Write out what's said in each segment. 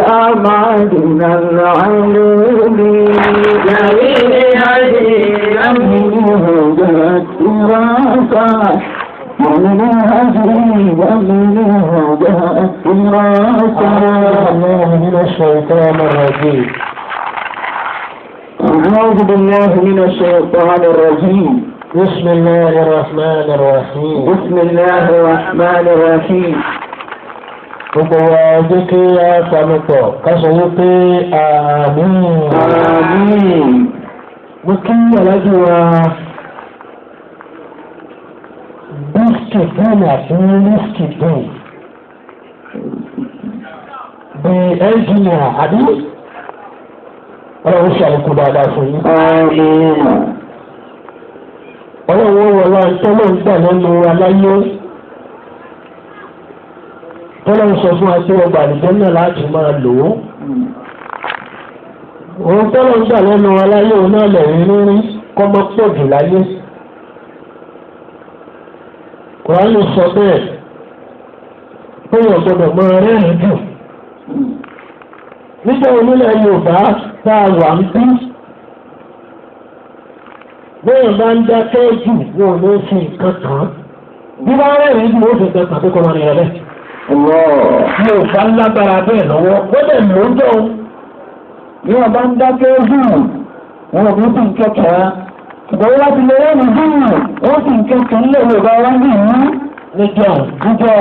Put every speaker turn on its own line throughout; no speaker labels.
يا معدن العلوم
من الشيطان الرجيم.
أعوذ بالله من الشيطان الرجيم.
بسم الله الرحمن الرحيم.
بسم الله الرحمن الرحيم.
Gbogbo wa jẹ́ kí a panupọ̀ ká sọ wípé àmín.
Àmín.
Mo kí aláàjì wa bísíkì bẹ́ẹ̀ni àti rísíkì bẹ́ẹ̀. The engineer àbí ọlọ́run ṣe àlékún dáadáa fún yín.
Àmín.
Ọlọ́run wọlé tọ́lọ́ ń gbà lẹ́nu aláyé. Tọ́lọ́ ń sọ fún wa pé ọgbà àlùjànnà láti máa lò ó. Òun tọ́lọ́ ń gbà lẹ́nu aláyé òun náà lẹ̀rín rírí kọ́ mọ́ pọ̀ jù láyé. Kùránì sọ bẹ́ẹ̀ pé èèyàn gbọ́dọ̀ máa rẹ́rìn-ín jù. Nígbà onílẹ̀ Yorùbá tá a wà ń bí, bẹ́ẹ̀ bá ń dákẹ́ jù wọn ò ní fi nǹkan kàn án. Bí bá rẹ́rìn-ín jù ó fi nǹkan kàn tó kọ́ máa rìn rẹ̀ bẹ́ẹ̀. Yorùbá lágbára bẹ́ẹ̀ lọ́wọ́, wọ́n dẹ̀ lójó.
Bí wọ́n bá ń dákẹ́ jù, wọn ò ní fi nǹkan kàn án. Ṣùgbọ́n wọ́n ti lè rẹ́rìn jù, wọ́n sì nǹkan kàn lè Yorùbá wá ní ìlú.
Níjọ́
Níjọ́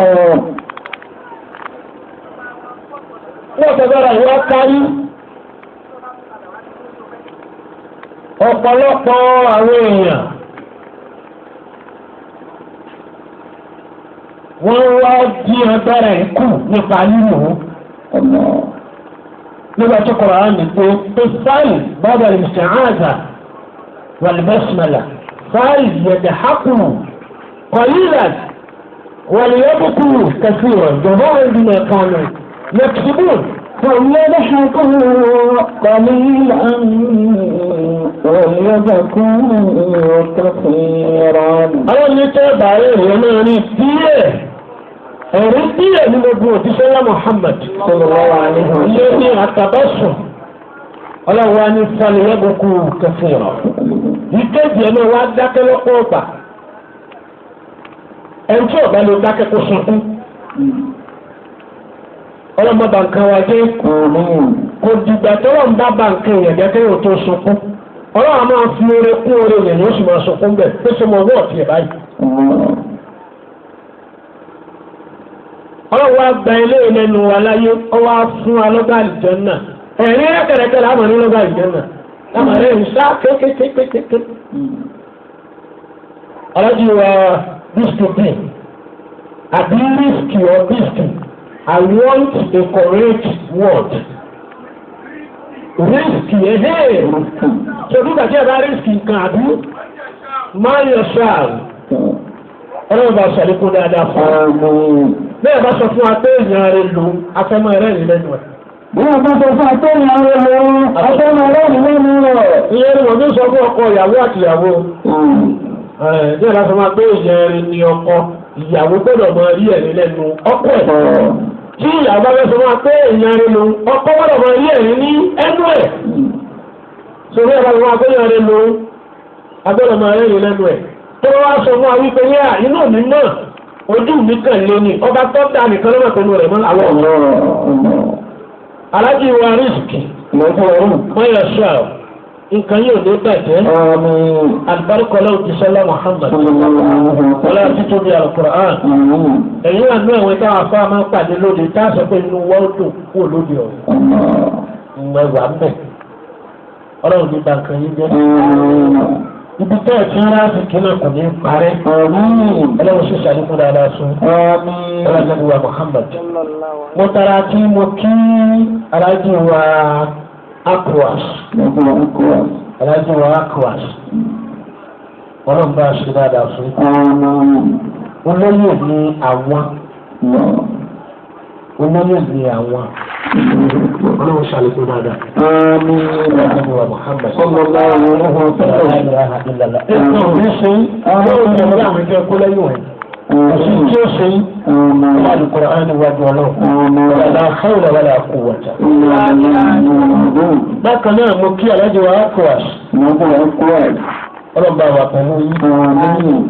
wọ́n tẹ̀gbára ìwà kárí. Ọ̀pọ̀lọpọ̀ àwọn èèyàn wọ́n wá di agbára ikú nípa lílò ó. Nígbà tó kọ̀rọ̀ á ní pé pé fáìlì bàbá al-isti'aza wal-basmala fáìlì yadhaku qalilan wal-yabku kathiran jaza'an bima kanu yaksibun.
فليضحكوا قليلا وليبكوا كثيرا.
Àwọn ní tẹ́ bàárẹ̀ rẹ̀ náà ní díẹ̀ ẹ̀rí díẹ̀ ní gbogbo òjíṣẹ́ ńlá Muhammad
Sallallahu alaihi wasallam.
ilé ní àtàbọ̀sùn ọlọ́run wa ní falẹ̀yẹ́bùkù kẹfìrọ̀ ìkejì ẹ̀ náà wá dákẹ́ lọ́pọ̀ ọgbà ẹni tí ọ̀gá ló dákẹ́ kó sunkún ọlọ́mọ bàǹkan wa jẹ́ kò dìgbà tọ́lọ́ ń bá bàǹkan èèyàn jẹ́ kéèyàn tó sunkún ọlọ́run máa fi oore kún oore yẹn ni ó sì máa sunkún bẹ̀ pé sọmọ ọwọ́ ọ̀tí ẹ̀ báyìí. Ọlọ́run wa gba ilé ìlẹ́nu wa láyé ó wá fún wa lọ́gbà àlùjánnà ẹ̀rín rẹ́kẹ̀rẹ́kẹ̀ láàmú ní lọ́gbà àlùjánnà láàmú rẹ̀ ń sá kékékékéké. Ọlọ́jì wa bísíkì àbí rísíkì or bísíkì. I want a correct word. Risky, ehe. So bí bàjẹ́ bá risky nǹkan àbí? Man yourself. Ọlọ́run bá ṣàlékún dáadáa fún wa. Bẹ́ẹ̀ bá sọ fún wa pé èèyàn rẹ̀ lò afẹ́mọ́ rẹ̀ ní lẹ́nu ẹ̀.
Bí wọ́n bá sọ fún wa pé èèyàn rẹ̀ lò afẹ́mọ́ rẹ̀ ní lẹ́nu rẹ̀.
Ìyẹn ni wọ́n fi sọ fún ọkọ ìyàwó àti ìyàwó. Bẹ́ẹ̀ bá sọ fún wa pé èèyàn rẹ̀ ní ọkọ ìyàwó gbọ́dọ̀ mọ rí ẹ̀rín lẹ́nu ọkọ ẹ̀. Tí ìyàwó bá fẹ́ sọ máa pé èèyàn rẹ̀ lòun ọkọ gbọ́dọ̀ máa rí ẹ̀rín ní ẹnu ẹ̀. Sọ̀rọ̀ ìyàwó máa pé èèyàn rẹ̀ lòun agbọ́dọ̀ máa rẹ́rìn lẹ́nu ẹ̀. Tó wá sọ fún wa wípé ní à inú mi náà ojú mi kàn lé ní ọba tó dá nìkan lọ́mọ pẹ̀lú rẹ̀ mọ́ àwọn ọ̀rọ̀. Aláàjì wa rísìkì wọ́n yọ ṣáà nǹkan yóò ní bàjẹ́. Alibarikọlá òjísọ́lá Muhammad wọlé títóbi alukur'an. Ẹ̀yin wà ní àwọn táwọn afá máa ń pàdé lóde tá a sọ pé inú wa ó dùn kúrò lóde ọ̀hún. Ẹwà ń bẹ̀. Ọlọ́run ní bàǹkan yín jẹ́. Ibi tẹ́ ẹ̀ tí ń rà sí kí náà kò ní parẹ́. Ọlọ́run sì ṣàlékún dáadáa sún. Ọlọ́run ní wa Muhammad. Mo tara kí mo kí aláàjì wa Akwas. Aláàjì wa Akwas. Ọlọ́run bá a ṣe dáadáa fún. Olóyè ní àwọn. Olóyè ni àwọn ọlọ́run ṣàlékún dáadáa.
Àmín.
Ọlọ́run Muhammad.
Sallallahu alaihi wa sallam.
La ilaha illallah. Ẹ̀sán ò ní ṣe ọlọ́run ní ọlọ́run àwọn ẹgbẹ́ kó lẹ́yìn wọ̀nyí. Kò sí tí ó ṣe
Àmín.
Al-Qur'an níwájú ọlọ́run.
Àmín.
La hawla wala quwwata.
Illa billah.
Bákan náà mo kí Alhaji wa Akwas. Ọlọ́run bá wà pẹ̀lú yín.
Àmín.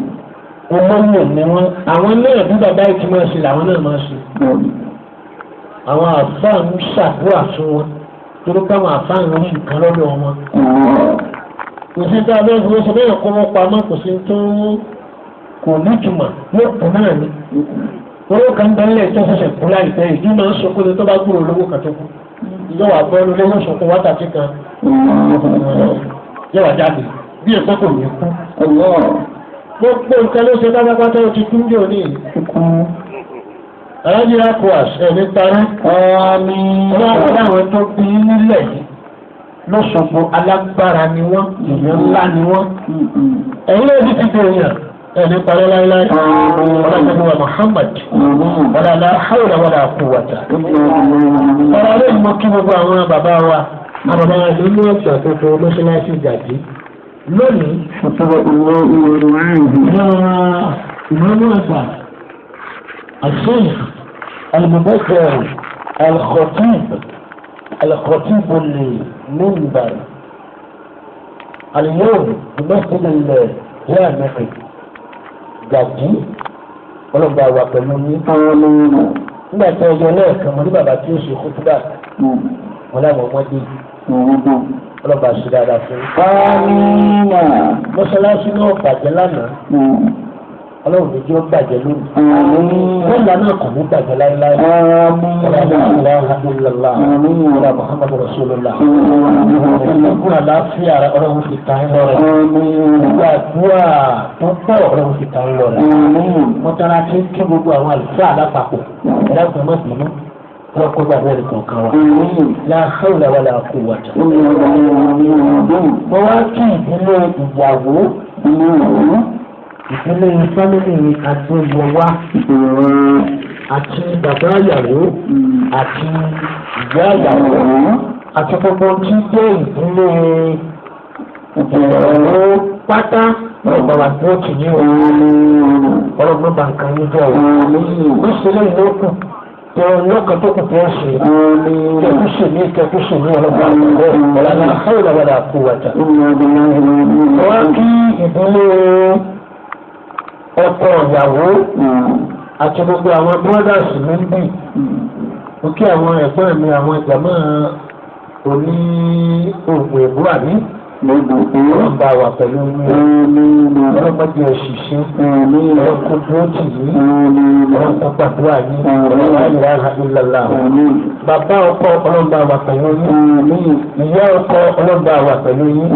Olóyè ni wọ́n. Àwọn náà bí bàbá yìí ti máa ṣe làwọn náà máa ṣe. Àwọn àfáà ń ṣàdúrà fún wọn torí pé àwọn àfáà ń rí nǹkan lọ́dọ̀ wọn. Kò sí tá a bẹ́ẹ̀ fi ṣe bẹ́ẹ̀ kó wọn pamọ́, kò sí tó kò nítumọ̀ yóò kú náà ni. Owó kan bẹ́ẹ̀ tó ṣẹ̀ṣẹ̀ kú láìpẹ́ yìí máa ń sunkún ní tó bá gbúrò lówó kan tó kú. Yóò wá bọ́ lórí yóò sunkún wákàtí kan, yóò wá jáde bí èkó kò ní kú. Gbogbo nǹkan ló ṣe pátápátá, ó ti kú ní òní. Alhaji Akwas ẹ̀mí parí.
Àmín.
Ọlọ́run láwọn tó bí nílẹ̀ yìí lọ́sọ̀gbọ̀ alágbára ni wọ́n, èèyàn ńlá ni wọ́n. Ẹ̀yin náà ti ti dèèyàn ẹ̀mí parí láéláé. Ọlọ́run wa Muhammad. Wala la hawla wala quwwata. Ọ̀rọ̀ alẹ́ yìí mo kí gbogbo àwọn bàbá wa. Àwọn bàbá wa nínú ọ̀gbà tuntun mọ́ṣáláṣí Gàdí. Lónìí, ìmọ̀ọ́mọ́ àgbà الشيخ المبكر الخطيب الخطيب المنبر اليوم بمسجد الجامع Gàdí, ọlọ́gbà wà pẹ̀lú yín. Nígbà tí ọjọ́ lẹ́ẹ̀kan mo ní bàbá tí ó ṣe kútúbà, wọn láwọn ọmọdé, ọlọ́gbà ṣe dáadáa fún yín. Mọ́ṣáláṣí náà bàjẹ́ lánàá, ọlọ́run ní jẹ́ ó bàjẹ́ lónìí. Bọ́ọ̀lù náà kò ní bàjẹ́ láéláé. La ilaha illallah. Wala Muhammadu Rasulullah. Gbogbo àlàáfíà ọlọ́run fi ta ń lọ́rẹ̀. Gbogbo àdúrà tó pọ̀ ọlọ́run fi ta ń lọ́rẹ̀. Mọ́tàlá ti ń kí gbogbo àwọn àlùfáà lápapọ̀. Ẹ̀dá kan mọ̀ bínú. Wọ́n kó gbàgbé ẹ̀rí kọ̀ọ̀kan wa. La hawla wala quwwata. Mo wá kí ìdílé ìyàwó, ìdílé fámìlì Adéyẹwà àti bàbá ìyàwó àti ìyá ìyàwó àti gbogbo tí jẹ́ ìdílé ìyàwó pátá. Ọ̀gbọ̀n wa tó tì ní o, ọlọ́gbọ́n bá nǹkan yín jẹ́ o. Níṣẹ́ lẹ́yìn ló kù tó lọ́kàn tó kù tó ń ṣe kẹkùsù ní kẹkùsù ní ọlọ́gbọ́n ọ̀làlá hawla wala quwwata. Wọ́n kí ìdílé ọkọ ìyàwó àti gbogbo àwọn brothers mi ń bì. Mo kí àwọn ẹ̀gbọ́n mi, àwọn ìjàmọ́ òní oògùn èbú àbí wọ́n bá wà pẹ̀lú yín. Ọlọ́mọdé òṣìṣẹ́ ọlọ́kùn dúró tì yín, ọlọ́kùn gbàdúrà yín. La ilaha illallah. Bàbá ọkọ, ọlọ́mọba wà pẹ̀lú yín. Ìyá ọkọ, ọlọ́mọba wà pẹ̀lú yín.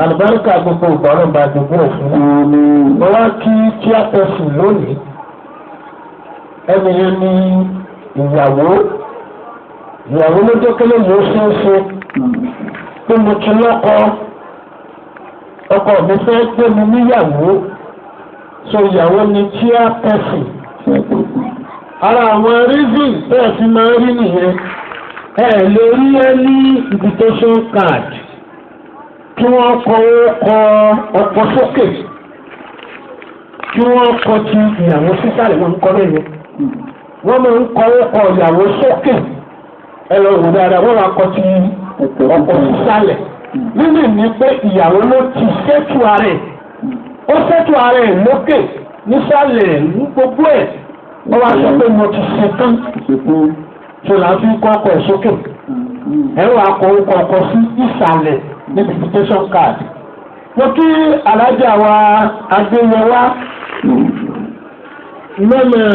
Àlùbáríkà gbogbo ìgbà, ọlọ́mọba àdúgbò fún. Mo wá kí chairperson lónìí, ẹni yẹn ní ìyàwó. Ìyàwó ló dókèlè yóò ṣeé ṣe pé mo ti lọ́kọ, ọkọ mi fẹ́ gbé mi níyàwó, so ìyàwó ni chairperson. Ara àwọn reason bẹ́ẹ̀ fi máa ń rí nìyẹn. Ẹ lè rí ẹ ní invitation card kí wọ́n kọ orúkọ ọkọ sókè, kí wọ́n kọ ti ìyàwó sísàlẹ̀. Wọ́n ń kọ́ lẹ́yìn, wọ́n máa ń kọ orúkọ ìyàwó sókè. Ẹ lọ wò dáadáa, wọ́n máa kọ ti ọkọ sísàlẹ̀. Nínú ní pé ìyàwó ló ti ṣètò ara ẹ̀, ó ṣètò ara ẹ̀ lókè, nísàlẹ̀, ní gbogbo ẹ̀. Wọ́n wá sọ pé mo ti ṣe tán, tó là ń fi kọ́ ọkọ̀ ẹ̀ sókè. Ẹ wàá kọ orúkọ ọkọ sí ìsàlẹ̀ níbi invitation card. Mo kí alájà wa Adéyẹwà mẹ́mẹ́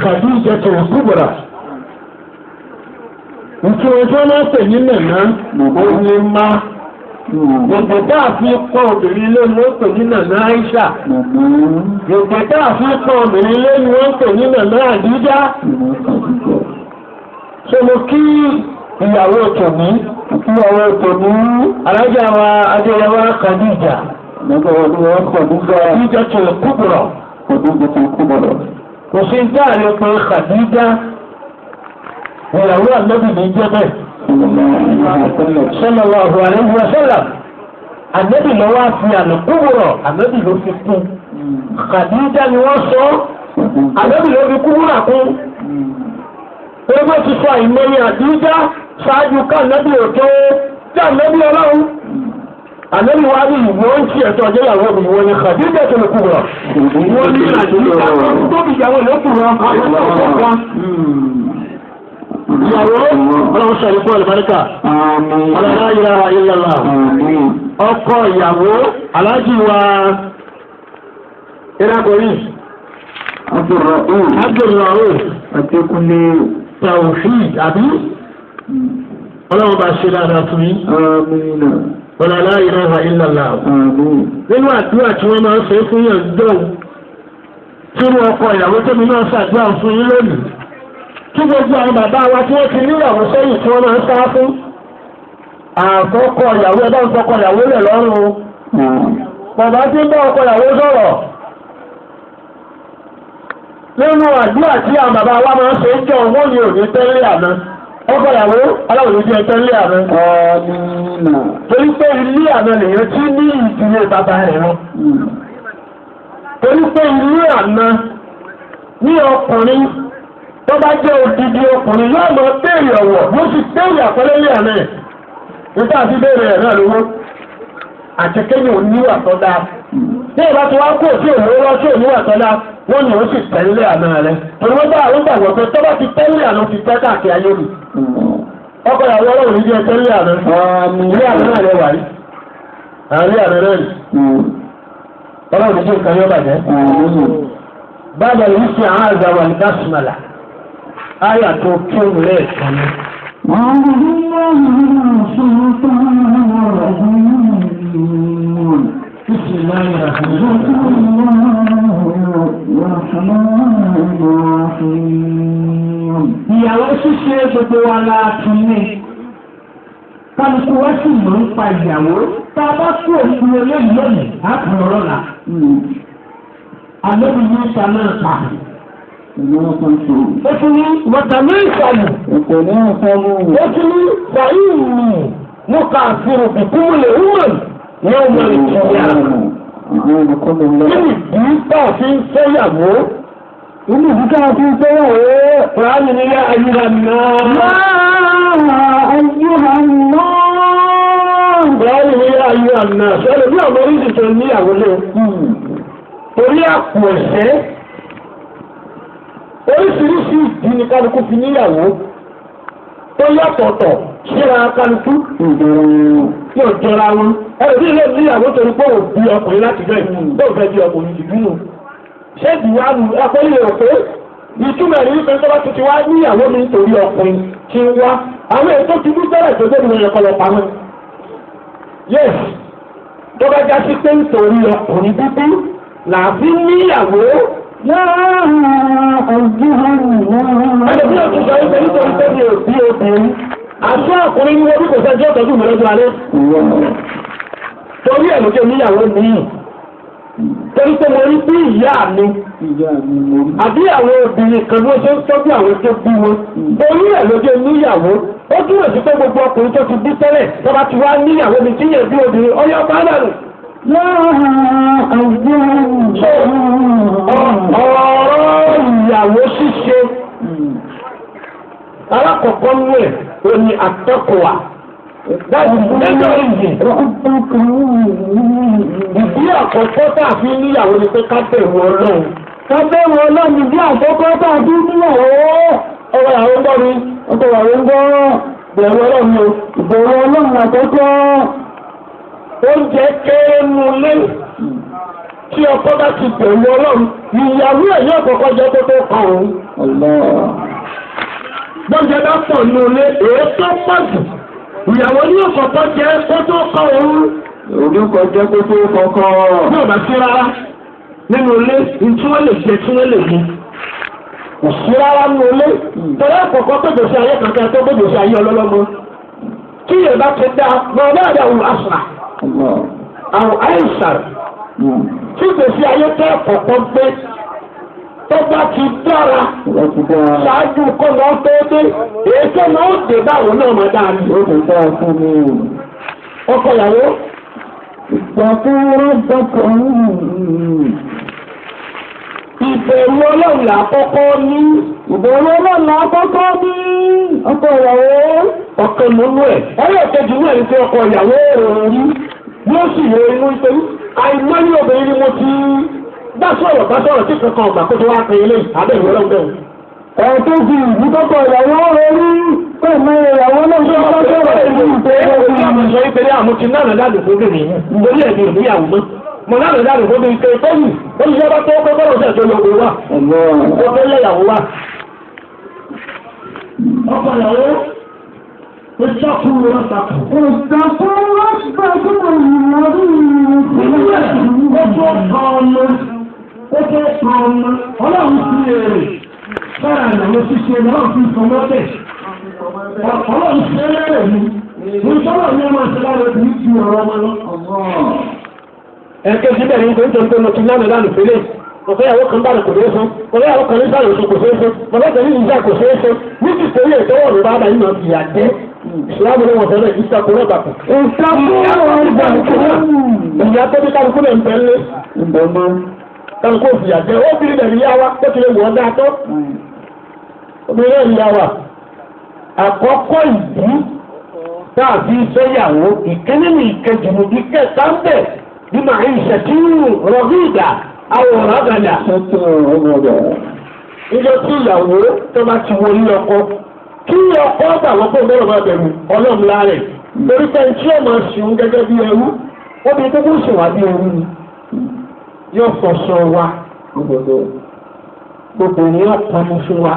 Khadijatul Kubra. Nítorí tí wọ́n máa ń pè ní nàná òní má gbogbo tá a fi kọ́ obìnrin lé ni wọ́n pè ní nàná Aisha. Gbogbo tá a fi kọ́ obìnrin lé ni wọ́n pè ní nàná Àdíjá. Ṣé mo kí ìyàwó tòní?
Ìyàwó tòní.
Alájà wa Adéyẹwà Khadija. Khadijatul Kubra. Kò sí tá a lè pe Khadija. Ìyàwó ànábì ní jẹ́ bẹ́ẹ̀. Sallallahu alaihi wa sallam. Ànábì ló wá fi àlùkùwùrọ̀, ànábì ló fi kún. Khadija ni wọ́n sọ, ànábì ló fi kúwúrà kún. Ewé ti sọ àìmọye àdíjá ṣáájú ká ànábì òjò tí ànábì ọlọ́run. Ànábì wá ní ìwọ ń ṣe ẹ̀tọ́ ọjọ́ ìyàwó mi, ìwọ ni Khadija tó lè kúwùrọ̀. Ìwọ ni àdíjá tóbi ìyàwó ìlókù rọ, àwọn ọ̀pọ̀ ìyàwó ọlọ́run sọ ìkú àlùbáríkà. La ilaha illallah. Ọkọ ìyàwó aláàjì wa ìrákòrí Abdulrahman
Adékúnlé
Tawhid àbí ọlọ́run bá ṣe dáadáa fún yín. La ilaha illallah. Nínú àdúrà tí wọ́n máa ń ṣe fún yàn dọ́wọ́ tí wọ́n ọkọ ìyàwó tẹ́mi náà ṣàdúrà fún yín lónìí. Kí gbogbo àwọn bàbá wa tí wọ́n ti níyàwó sẹ́yìn tí wọ́n máa ń sá fún. Àkọ́kọ́ ìyàwó ẹ̀dá ń fọkọ ìyàwó lẹ̀ lọ́rùn. Bàbá tí ń bá ọkọ ìyàwó sọ̀rọ̀. Nínú àdúrà tí àwọn bàbá wa máa ń ṣe ń jọ wọ́n ní òní tẹ́lẹ̀ àná. Ọkọ ìyàwó aláwọ̀ ló jẹ́ tẹ́lẹ̀ àná. Torí pé ilé àná lèyàn tí ní ìdílé bàbá rẹ̀ lọ. Torí pé ilé àná ní ọkùnrin tó bá jẹ́ odidi ọkùnrin yóò lọ béèrè ọ̀wọ̀ yóò sì béèrè àpẹẹrẹ ní àná ẹ̀. Nígbà tí béèrè ẹ̀ náà lówó àti kéyìn oníwà tó dáa. Ní ìbá tí wọ́n kó sí òun lọ sí oníwà tó dáa, wọ́n ní ó sì tẹ̀lé àná rẹ̀. Torí wọ́n bá àwọn gbàgbọ́ pé tó bá ti tẹ́lẹ̀ àná ti tẹ́ káàkiri ayé mi. Ọkọ ìyàwó ọlọ́run ní jẹ́ tẹ́lẹ̀ àná. Ilé àná náà rẹ̀ wà rí. Àárín àná rẹ̀ rí. Ọlọ́run ní jẹ́ nǹkan yóò bàjẹ́. Bàbá yìí ṣe àwọn àgbà wà ní Básímàlà. Áyà tó kírun lẹ́ẹ̀kan ní. Ìyàwó ṣíṣe gbogbo wa la ti ní. Kálukú wá sì mọ̀ ń pa ìyàwó. Tá a bá kú òkú eléyìí lónìí, á kù lọ́rọ̀ là. Àlébù ní ìta náà pa. Ó tún ní wọ̀tàmí ìsàlù. Ó tún ní fàyínì mú ká àfihàn bìkúmùlẹ̀ húmọ̀n ní ọmọ ìjìyà. Kí ni ìdí tá a fi ń fẹ́yàwó? Inú ìdí tá a fi ń fẹ́yàwó. Kùránì ní yá ayúra náà.
Ayúra náà.
Kùránì ní yá ayúra náà. Sọ́dọ̀ bí àwọn oríṣi tó níyàwó lé. Torí àpò ẹ̀ṣẹ́. Oríṣiríṣi ìdí ni kálukú fi níyàwó tó yàtọ̀ọ̀tọ̀ síra kálukú yóò jọra wọn. Ẹ̀rọ ilé níyàwó torí pé òun bí ọkùnrin láti jọ ìlú tó fẹ́ bí ọkùnrin jù nínú. Ṣé ìdíwá nu ẹ̀kọ́ ilé òpé? Ìtumọ̀ ẹ̀rí wípé tó bá ti ti wá níyàwó mi nítorí ọkùnrin tí ń wá. Àwọn ètò ti bí tẹ́lẹ̀ tó débi wọn kọ́ lọ pamọ́. Yes, tó bá já sí pé nítorí ọkùnrin bíbí làbí níyàwó. Ẹni tí ó ti sọ wípé nítorí pé mi ò bí obìnrin, àti ọkùnrin ní orí kò sẹ́jọ́ ìtọ́jú mi lọ́jọ́ alẹ́. Torí ẹ̀ ló jẹ́ níyàwó mi. Torí pé mo rí bí ìyá mi, àbí àwọn obìnrin kan ló ṣe ń tọ́jú àwọn tó bí wọn. Torí ẹ̀ ló jẹ́ níyàwó. Ó túmọ̀ sí pé gbogbo ọkùnrin tó ti bí tẹ́lẹ̀ tó bá ti wá níyàwó mi tí yẹn bí obìnrin, ọyọ́ bá dànù. Ọ̀rọ̀ ìyàwó ṣíṣe alákọ̀ọ́kọ́ nú ẹ̀ o ní àtọ́kùwà. Major reason. Ìdí àkọ́kọ́ tá a fi níyàwó ni pé ká bẹ̀rù Ọlọ́run.
Ká bẹ̀rù Ọlọ́run ìdí àkọ́kọ́ tá a fi níyàwó.
Ọ̀rọ̀ àwọn ń gbọ́ mi.
Ọkọ̀ àwọn ń gbọ́.
Bẹ̀rù Ọlọ́run o.
Ìbẹ̀rù Ọlọ́run àkọ́kọ́.
Oúnjẹ kéré nu lé tí ọkọ bá ti bẹ̀rù Ọlọ́run ìyàwó ẹ̀ yóò kọ́kọ́ jẹ́ kó tó kàn òun. Bọ́njẹ bá pọ̀ nu lé èyí tó pọ̀ jù ìyàwó ní òkọ̀kọ́ jẹ́ kó tó kàn òun.
Orúkọ jẹ́ kó tó kọ́kọ́.
Bí ò bá sí rárá nínú ilé tí wọ́n lè jẹ tí wọ́n lè mu. Kò sí rárá nínú ilé tọ́lá àkọ́kọ́ tó gbèsè ayé kankan tó gbèsè ayé ọlọ́lọ́mọ. Tí ìyẹn bá ti dá mọ̀ náà dà wù àṣà. Àwọn àìsàn tí gbèsè ayé tẹ́ kọ̀ọ̀kan gbé Tó bá ti dára ṣáájú kọ́ lọ tó dé, èyí tó máa ń dé báwo náà máa dáa ni. Ọkọ ìyàwó. Ìbẹ̀rù Ọlọ́run là kọ́kọ́ ní.
Ìbẹ̀rù Ọlọ́run là kọ́kọ́ ní. Ọkọ ìyàwó.
Ọ̀kan nínú ẹ̀. Ẹlẹ́ẹ̀kejì náà ni pé ọkọ ìyàwó òun yóò sì yọ inú ìpẹ́lú. Àìmọye obìnrin ni mo ti bá sọ̀rọ̀ tí kankan ọ̀gbà kó tó wá pe ilé àbẹ̀rù Ọlọ́run bẹ̀rù.
Ẹ̀ẹ́dẹ́jì ìdíkọ́kọ̀ ìyàwó orí pẹ̀lú ìyàwó náà tó bá sọ̀rọ̀ ìlú
ìpè. Mo náà lè dáàbò fún mi pé tóyì ó ní yọba tó kọ́kọ́ lọ́sẹ̀ tó lọ́gbọ̀ wá. Ó fẹ́ lẹ́yàwó wá. Ọkọ ìyàwó ó sọ́kù rọ́pàkù.
Ìsàkú rọ́pàkù ìyàwó
ìwé ó tó kan ọmọ ó tó kan ọmọ ọlọ́run sí èrè sára ìyàwó ṣíṣe ọlọ́run fi sọ mọ́tẹ̀. Ọlọ́run ṣe lérè mi. Ìṣọ́lọ̀ ní ọmọ ìṣẹ́lá rẹ̀ kì í ju ọ̀rọ̀ ọmọ lọ. Ẹ̀kẹ́ síbẹ̀ ní nítorí pé mo ti lánàá lánàá fẹ́lẹ̀. Mo fẹ́ ìyàwó kan bá kò dé fún. Mo fẹ́ ìyàwó kan ní sàlẹ̀ oṣù kò ṣeé ṣe. Mo fẹ́ tẹ̀lé ìjà kò ṣeé ṣe. Ní ti torí ètò ọ̀rọ̀ bá bá yìí máa fìyà jẹ́. Ìsìlámù ló wọ̀n fẹ́lẹ̀ ìsàkó rọ̀bà kù.
Ìsàkú rọ̀bà kù.
Ìyá tó bí kálukú lè ń tẹ́lé. Kálukú fìyà jẹ́. Ó bí ilẹ̀ ìyá wa tó ti lè wọ̀ ọ́ dáa tó. Obìnrin ìyá wa. Àkọ́kọ́ ìdí táàbí fẹ́yàwó ìkíní ní ìkejì ní ìkẹta ń bẹ̀ bí màá ń ṣètì rọ̀bìdà àwòrán gàdà. Níjọ́ tí ìyàwó tó bá ti wọlé ọkọ kí ọkọ gbà wọ́n pé mẹ́rọ̀ máa bẹ̀rù ọlọ́run láàrẹ̀ torí pé tí ó máa sùn gẹ́gẹ́ bí ẹrú obìnrin tó kún sùn wá bí ẹrú ni yóò fọṣọ wa obìnrin yóò pọnmi fún wa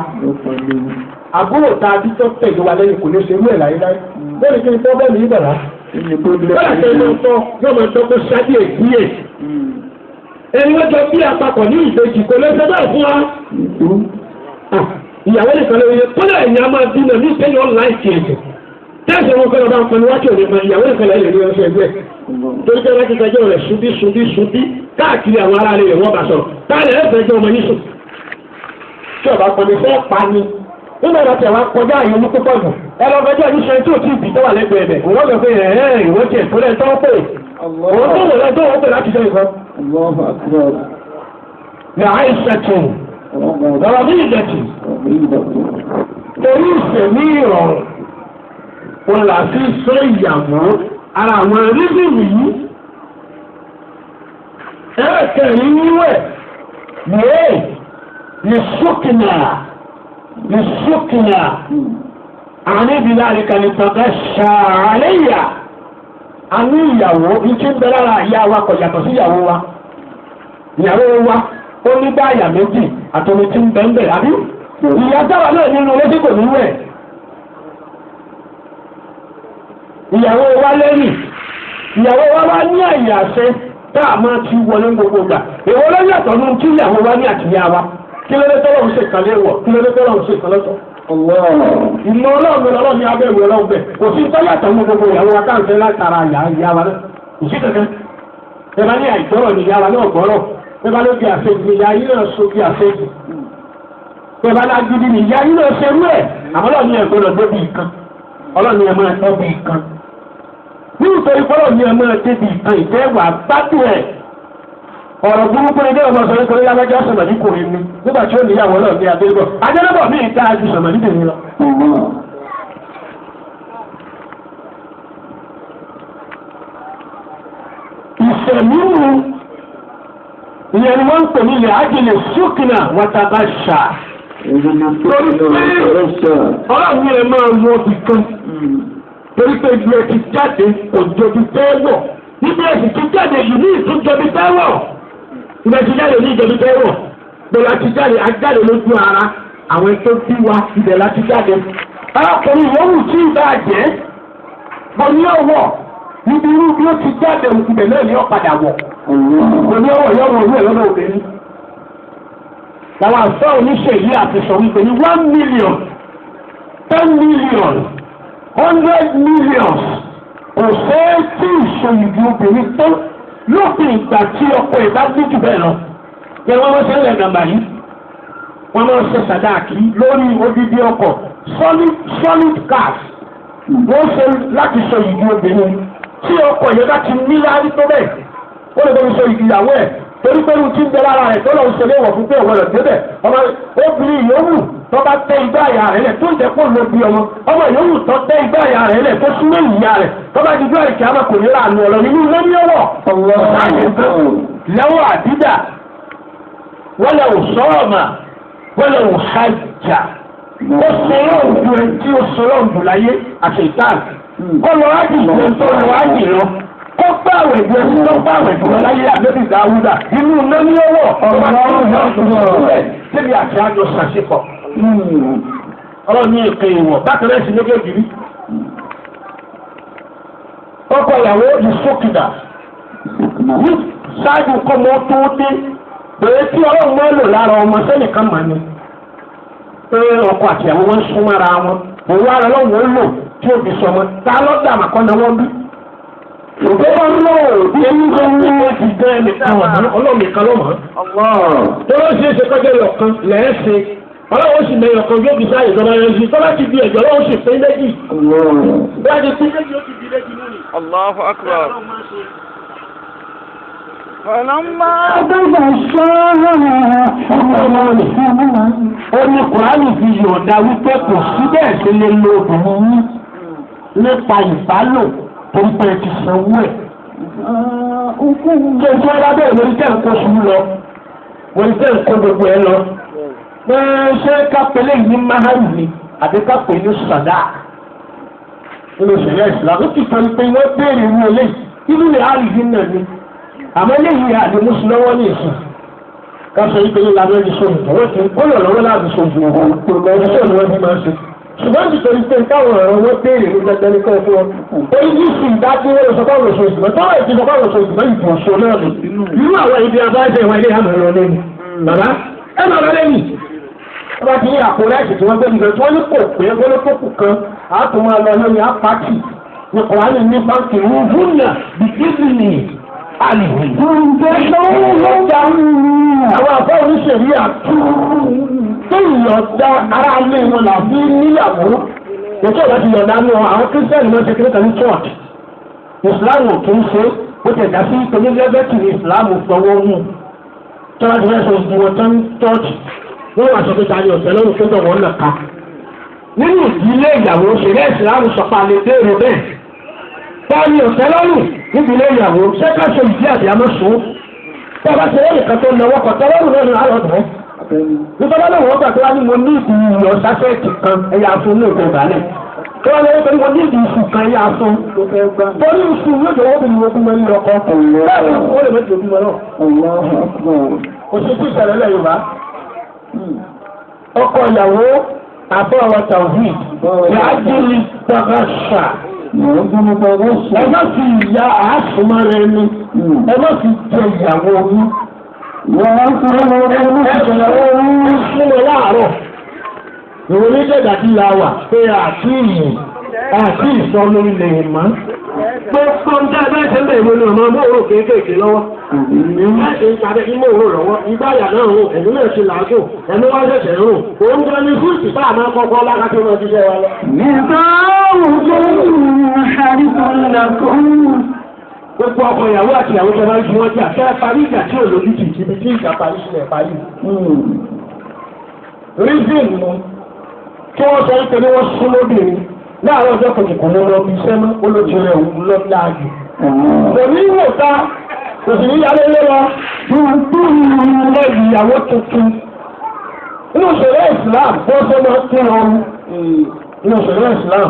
àbúrò tá a bí tó tẹ̀lé wa lẹ́yìn kò lè ṣe irú ẹ̀ láyéláyé lórí kí n tọ́ bẹ́ẹ̀ ní ìbàrá bẹ́ẹ̀ tẹ́ ló ń tọ́ yóò máa tọ́ pé ṣáájú èkúyè ẹni wọ́n jọ bí àpapọ̀ ní ìbejì kò lè ṣe bẹ́ẹ̀ fún wa. Ìyàwó nìkan lórí yẹn kọ́lá ẹ̀yìn a máa bímọ ní ìpínlẹ̀ ọ̀nláìsì ẹ̀jẹ̀ tẹ́sán wọn fẹ́ràn bá ń pẹnu wájú òní kan ìyàwó nìkan lẹ́yìn ní ọ̀sẹ̀ ẹgbẹ́ torí pé láti fẹjọ́ rẹ̀ ṣubí ṣubí ṣubí káàkiri àwọn ará rẹ̀ wọ́n bá sọ̀rọ̀ táàlẹ̀ ẹ̀ fẹjọ́ ọmọ yìí sùn tí ọba pọnmi fẹ́ pa ni nígbà tó tẹ̀ wá kọjá àyè ní púpọ̀ jù ẹ lọ fẹjọ́ yìí ṣe tí ò tí ì bì tó wà lẹ́gbẹ̀ẹ́ bẹ̀ òun lọ pé ẹ̀ẹ́ ìwọ́n tiẹ̀ tó lẹ́ tó pè òun tó wò lẹ́ tó wọ́n pè láti jẹ́ ìfọ́. Ní àìsàn lọ́rọ̀ ní ìdẹ̀tì torí ìsẹ̀mí ìrọ̀rùn òun là fi fẹ́ ìyàwó ara àwọn rízìmù yìí. Ẹ̀ẹ́kẹ̀rin níwẹ̀ yéé ní sókìnà ní sókìnà àwọn ibi láàrin kan ní tọ́ka ṣàlẹ́yà a ní ìyàwó ní tí ń bẹ lára ìyá wa kò yàtọ̀ sí ìyàwó wa. Ìyàwó wa ó ní báyà méjì àtọmi tí ń bẹ ń bẹ àbí ìyá sábà náà nínú létí kò ní wẹ̀. Ìyàwó wa lẹ́yìn ìyàwó wa wá ní àyè àṣẹ tá a máa ti wọlé gbogbo gbà. Èwo ló yàtọ̀ nínú tí ìyàwó wa ní àtìyá wa? Kí ló dé tọ́lọ̀ ń ṣe kan léwọ̀? Kí ló dé tọ́lọ̀ ń ṣe kan lọ́tọ̀? Ìmọ̀ ọlọ́run lọ́rọ̀ ní abẹ́ ìwé ọlọ́run bẹ̀. Kò sí tọ́yàtọ̀ nínú gbogbo ìyàwó wa káàkiri látara ìyá wa náà. Kò sí kankan. Ẹ bá ní àìgbọ́rọ̀ ní ìyá wa náà gbọ́rọ̀. Ẹ bá lóbi àṣejù ní ìyá yín náà sobi àṣejù. Ẹ bá lágídí ní ìyá yín náà ṣerú ẹ̀. Àmọ́ ọlọ́run ní ẹ gbọ́dọ̀ débi ìkan. Ọlọ́run ní ẹ máa débi ìkan. Nítorí pọ́lọ́ ní ẹ máa débi ìkan ìfẹ́ wà gbádùn ẹ̀. Ọ̀rọ̀ burúkú ni bẹ́ẹ̀ ọmọ sọ nítorí lágbájá sọ̀mọ̀dí kò rí mi nígbà tí ó níyàwó náà ní adélébọ̀. Adélébọ̀ mi dáa ju sọ̀mọ̀dí tèmi lọ. Ìṣẹ̀mínu ìyẹn ni wọ́n ń pè ní ilẹ̀ ájìlẹ̀ ṣúkìnà wàtàbàṣà. Torí pé ọlọ́run yẹn máa wọ ibì kan. Torí pé ibi ẹ ti jáde kò jọbi fẹ́ wọ̀. Ibi ẹ sì ti jáde yìí ní ìtújọbi fẹ́ wọ̀. Ibi ẹ ti jáde ní ìjọbi fẹ́ wọ̀. Bẹ́ẹ̀ la ti jáde, ajáde lójú ara àwọn tó bí wa ibẹ̀ la ti jáde. Arákùnrin yòówù tí ì bá jẹ́ mo ní ọwọ́ níbi irú bí ó ti jáde ibẹ̀ náà ni ó padà wọ̀. Mo ní ọwọ́ yọ̀wọ̀ orí ẹ̀ lọ́dọ̀ obìnrin. Làwọn àṣọ oníṣèlú àti sọ wípé ní 1 million, 10 million, 100 million kò fẹ́ tí ìṣòyìnbí obìnrin tó lópin ìgbà tí ọkọ ẹ̀ bá ní jù bẹ́ẹ̀ lọ. Yẹ wọ́n wọ́n ṣe ń lẹ̀ nàmbà yìí. Wọ́n máa ń ṣe sàdáàkì lórí odidi ọkọ̀ solid cars. Wọ́n ṣe láti sọ ìdí obìnrin. Tí ọkọ̀ yẹn bá ti ní láárí tó bẹ́ẹ̀, ó lè bẹ́ẹ̀ sọ ìdí ìyàwó ẹ̀. Torí pé irú tí ń bẹ lára rẹ̀ tó lọ́ọ́ ṣe léwọ̀ fún pé òun rẹ̀ débẹ̀. Ọmọ obìnrin yòówù tó bá tẹ igbá àyà rẹ̀ lẹ̀ tó ń jẹ́ kó ló bí ọmọ. Ọmọ yòówù tó tẹ igbá àyà rẹ̀ lẹ̀ tó súnmọ́ ìyá rẹ̀ tó bá di gbọ́ ìkí àmọ́ kò ní ra àánú ọ̀rọ̀ nínú ilé ní ọwọ́. Lẹ́wọ̀ àdídà wọ́n lẹ̀ sọ́ọ̀mà wọ́n lẹ̀ hajjà. Ó sọ̀rọ̀ òdu ẹ̀ tí ó sọ̀rọ̀ òdu láyé àti ìtàn. Kó lọ ájì lọ tó lọ ájì lọ. Kó gbàwẹ̀ ju ẹni tó gbàwẹ̀ jù lọ láyé àbẹ́bí Dáúdà. Inú ilé ní ọwọ́ níbi àti àjọ ṣàṣepọ̀. Ọlọ́run ní èké ìwọ̀ bákan náà sì méjèèjì rí. Ọkọ ìyàwó ìsókìdà ní ṣáájú kọ́mọ tó dé pé tí ọlọ́run máa ń lò lára ọmọ sẹ́nìkan mà ní. Pé ọkọ àti ìyàwó wọn ń súnmọ́ ara wọn. Òun ara ọlọ́run ó lò tí ó fi sọmọ. Ta lọ́dà àmàkọ́nà wọn bí? Ìjọba náà bí ẹni tó ń wọ́n ti dẹ́ ẹnìkan ọ̀mọ́ ọlọ́run nìkan ló mọ̀. Tọ́lá ṣe é ṣe kọjá ẹyọkan lẹ́ẹ̀ṣẹ̀. Ọlọ́run sì mẹ́yọ̀ kan yóò fi sáyè ìjọba yẹn sí. Tọ́lá ti di ẹ̀jọ̀ ọlọ́run sì pín méjì. Bí a ti pín méjì ó ti di méjì lónìí.
Allahu akbar. Falamma
Ó ní Kùránì fi yọ̀ǹda wípé kò sí bẹ́ẹ̀ ṣe lè lo obìnrin yín nípa ìbálò tó ń pẹ́ ti sanwó ẹ̀. Ṣé tí wọ́n bá bẹ̀rẹ̀ lórí tẹ̀ ń kó sùn lọ? Lórí tẹ̀ ń kó gbogbo ẹ lọ. Pé ṣé kápẹ́lẹ́ yìí ní Máhàrù ni àbí kápẹ́ ní Sàdá? Nínú ìṣẹ̀lẹ̀ Ìsìlámù ó ti sọ pé wọ́n béèrè irú eléyìí. Inú rẹ̀ á rí yín náà ni. Àmọ́ eléyìí àlè mùsùlùmí ní ìsìn. Káṣọ yìí pé ìlànà ẹni sọ ìtọ́wọ́ ti ó lọ lọ́wọ́ láti sọ ìdùnnú ìṣòro ni wọ́n fi máa ń ṣe. Ṣùgbọ́n nítorí pé táwọn ọ̀rọ̀ wọn béèrè ní dandan ní kọ́ fún wọn. Oríṣiríṣi ìdájú wọn sọ fáwọn oṣù ìgbìmọ̀ táwọn èdè sọ fáwọn oṣù ìgbìmọ̀ ìbò oṣù náà ni. Irú àwọn ibi abájẹ ìwà ilé àmọ̀ lọ lẹ́nu. Bàbá ẹ máa lọ lẹ́nu. Wọ́n bá ti ní àpò láìsí tí wọ́n gbé nìkan tí wọ́n ní kò pé wọ́n tó kù kan á tún máa lọ lórí apáàtì. Ní Kùránì ní báńkì rúhùnà bìkísìnì àlìhìn. Àwọn àbá oníṣèlú àtú tó ìyọ̀dá ara ilé wọn là fi níyàwó. Ètò ìwà ti yọ̀dá ní wọn, àwọn kírísítẹ́nì máa ń ṣe kírísítẹ́nì ní church. Ìsìláàmù ò kì í ṣe, bó ti ẹ̀dá sí pé ní lẹ́bẹ̀tì ní ìsìláàmù fọwọ́ mú. Tọ́lá ti fẹ́ sọ ìdíwọ̀ tán church. Wọ́n wà sọ pé ta ni ọ̀sẹ̀ lọ́rùn tó dọ̀wọ́ nà ká. Nínú ìdílé ìyàwó ṣẹlẹ̀ ìsìláàmù sọ̀pá lè béèrè bẹ́ẹ̀. Ta ni ọ̀sẹ̀ lọ́rùn níbi ilé ìyàwó ṣé ká ṣe ìdí àbí àmọ́ sùn? Tí a bá ṣe lẹ́yìn kan tó náwó kan tọ́lọ́rùn náà ní àlọ́ dùn. Nítorí náà wọ́n gbà tó wá ní mo ní ìdí iyọ̀ sásẹ̀tì kan ẹ̀yà fún ní òkè ìbálẹ̀. Tó wá lọ́wọ́ pẹ̀lú mo ní ìdí iṣu kan ẹ̀yà fún. Torí iṣu yóò jẹ́ wọ́n bí mo fún mi lọ́kọ. Bẹ́ẹ̀ni ó lè méjì òbí wọn náà. Kò sí sí ìṣẹ̀lẹ̀ lẹ̀ Yorùbá. Ọkọ ìyàwó àbọ̀ Tawhid yàájú tàgàṣà. Ẹ má fi ìyá àásùnmọ́ rẹ ni. Ẹ má fi jẹ ìyàwó yín. Ẹ láàárọ̀. Ìròyìn jẹ̀dá tí la wà pé àti ìyìn àti ìsọ lórí lè mọ́. Gbogbo ń tẹ́ bẹ́ẹ̀ ṣe ń bẹ̀rẹ̀ lórí ọmọ mọ́rò kéékèèké lọ́wọ́. Láti ń padà ní mọ́rò lọ́wọ́, ìgbáyà náà rò, ẹ̀mí náà ṣe làágùn, ẹ̀mí wá ṣẹ̀ṣẹ̀ rò. Òun gan ni fúùtì tá a máa kọ́kọ́ lákàtí wọn ti ṣe wa lọ. Gbogbo ọkọ ìyàwó àti ìyàwó tẹ máa ń fi wọ́n jà kẹ́ parí ìjà tí ò lójútì ibi tí ìjà parí sílẹ̀ parí. Rízìn mu kí wọ́n sọ wípé ní wọ́n sún lóbìnrin láàárọ̀ ọjọ́ kejì kò ní lọ bí iṣẹ́ mọ́ olójú rẹ̀ òun lọ láàyè. Kò ní wò ta kò sì ní yálé lé lọ. Ilé ìyàwó tuntun. Inú ìṣẹ̀lẹ̀ Islam bó ṣe máa ń kí ọrùn. Inú ìṣẹ̀lẹ̀ Islam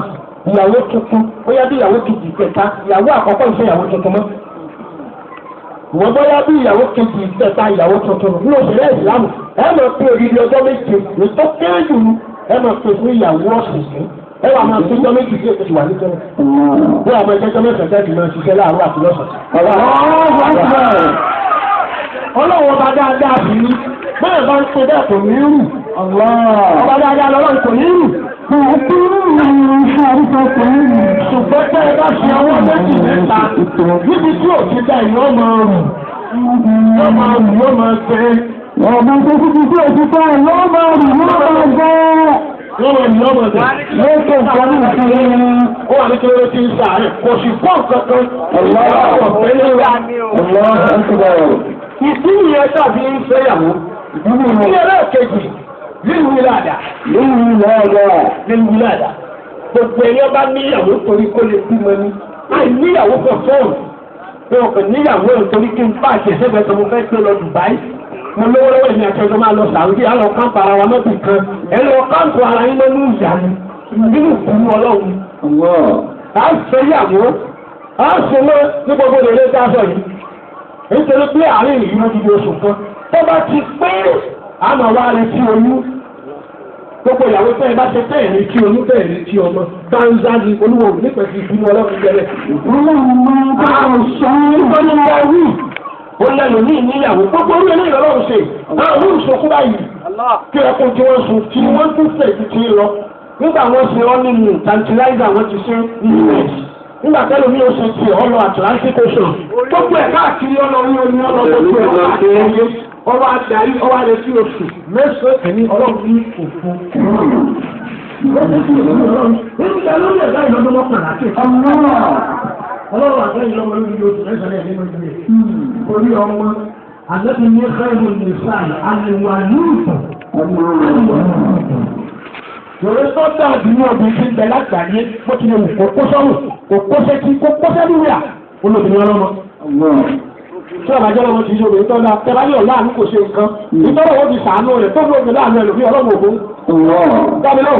ìyàwó tuntun bóyá bí ìyàwó kejì kẹta ìyàwó àkọ́kọ́ ìṣe ìyàwó tuntun mọ́. Ìwọ bóyá bí ìyàwó kejì kẹta ìyàwó tuntun nínú ìṣẹ̀lẹ̀ Islam ẹ máa pé odidi ọjọ́ méje ètò kéré jù ní ẹ máa pè fún ìyàwó ọ̀sìn ẹ wà máa pé ọjọ́ méjì sí ètò ìwà nítorí. Bí àwọn ẹgbẹ́ mẹ́sàn-án jáde máa ṣiṣẹ́ láàárọ̀ àti lọ́sàn-án. Ọlọ́run ọba dáadáa sì ni bẹ́ẹ̀ bá ń pe bẹ́ẹ̀ kò ní rù. Ọba dáadáa lọ́lọ́run kò ní rù. Ṣùgbọ́n tẹ́ ẹ bá fi ọwọ́ méjì mẹ́ta níbi tí ò ti dá ìyọ́ máa rù. Yọ́ máa rù yọ́ máa gbẹ.
Ọmọ tó ti fi òtítọ́ lọ́mọ rí lọ́mọ gbọ́.
Wọ́n wọ̀ ní ọmọ bẹ̀.
Lókè nǹkan ní ìsinmi.
Ó wà ní kí ló ti ń sàárẹ̀. Kò sì gbọ́ nǹkan kan. Ọ̀fẹ́ ló wà.
Allahu akbar.
Ìdí nìyẹn tàbí ń fẹ́yàwó. Ìdí ẹlẹ́ẹ̀kejì lílùwìlàdà.
Lílùwìlàdà.
Lílùwìlàdà. Gbogbo ẹni ọba níyàwó torí kó lè bímọ ni. Láì níyàwó kan fóònù. Pé o kò níyàwó torí kí n bá àṣẹṣẹ́gbẹ́ tó mo fẹ́ gbé lọ Dubai. Mo lówó lọ́wọ́ èmi àti ọjọ́ máa lọ Sàúdí, á lọ káàpù ara wa mọ́bì kan. Ẹ lọ káàpù ara yín lọ́nú ìyá ni. Nínú ìkúrú Ọlọ́run. À ń fẹ́ yàwó. À ń sọ mọ́ ní gbogbo ìrẹ̀lẹ̀ tá a sọ yìí. Nítorí pé àárín ìlú ló ti di oṣù kan. Tó bá ti pé àmọ́ wa retí oyún. Gbogbo ìyàwó tẹ́ ẹ bá ṣe tẹ́ ẹ̀ retí oyún tẹ́ ẹ̀ retí ọmọ. Gbangba ni olúwo nípa ti ìbínú Ọlọ́run jẹrẹ. Ó lẹ́nu ní ìníyàwó gbogbo orí ẹlẹ́yìn Ọlọ́run ṣe. Àwọn olùsọkú báyìí kí ẹkùn tí wọ́n sùn tí wọ́n tún fẹ̀ ju ti lọ. Nígbà wọ́n ṣe ọ́ nínú tantalizer wọ́n ti ṣe ní US. Nígbà tẹ́lẹ̀ mi ò ṣe ti ọlọ Atlantic Ocean. Gbogbo ẹ̀ káàkiri ọlọ orí omi ọlọ gbogbo ẹ̀ káàkiri ọwọ́ adarí ọwọ́ adé sí oṣù mẹ́sàn-án kìíní Ọlọ́run ní òfin. Nígbà lórí ẹ̀dá ìlọ́dún mọ́kànlá kí Ọlọ́run àgbẹ̀yìn lọ́mọ lórí oṣù mẹ́sàn-án nínú ìlú orí ọmọ àlẹ́bí ní xẹ́rù nìsan àlèwà lóòtù. Yòrò sọ́dọ̀ àdúgbò obìnrin ti ń bẹ lágbàáyé bó ti lè wù kó kó sọ́rùn kó kó sétí kó kó sẹ́lúwìà olóbìnrin ọlọ́mọ. Tí ọba jẹ́ ọlọ́mọ ti ṣe obìnrin tó dáa tẹ́lá yóò láàánú kò ṣe nǹkan. Ìtọ́rọ̀ wo ti sàánú rẹ̀ tó lóògbé láàánú ẹ̀ lòfin ọlọ́mọ ògún. Dábì náà.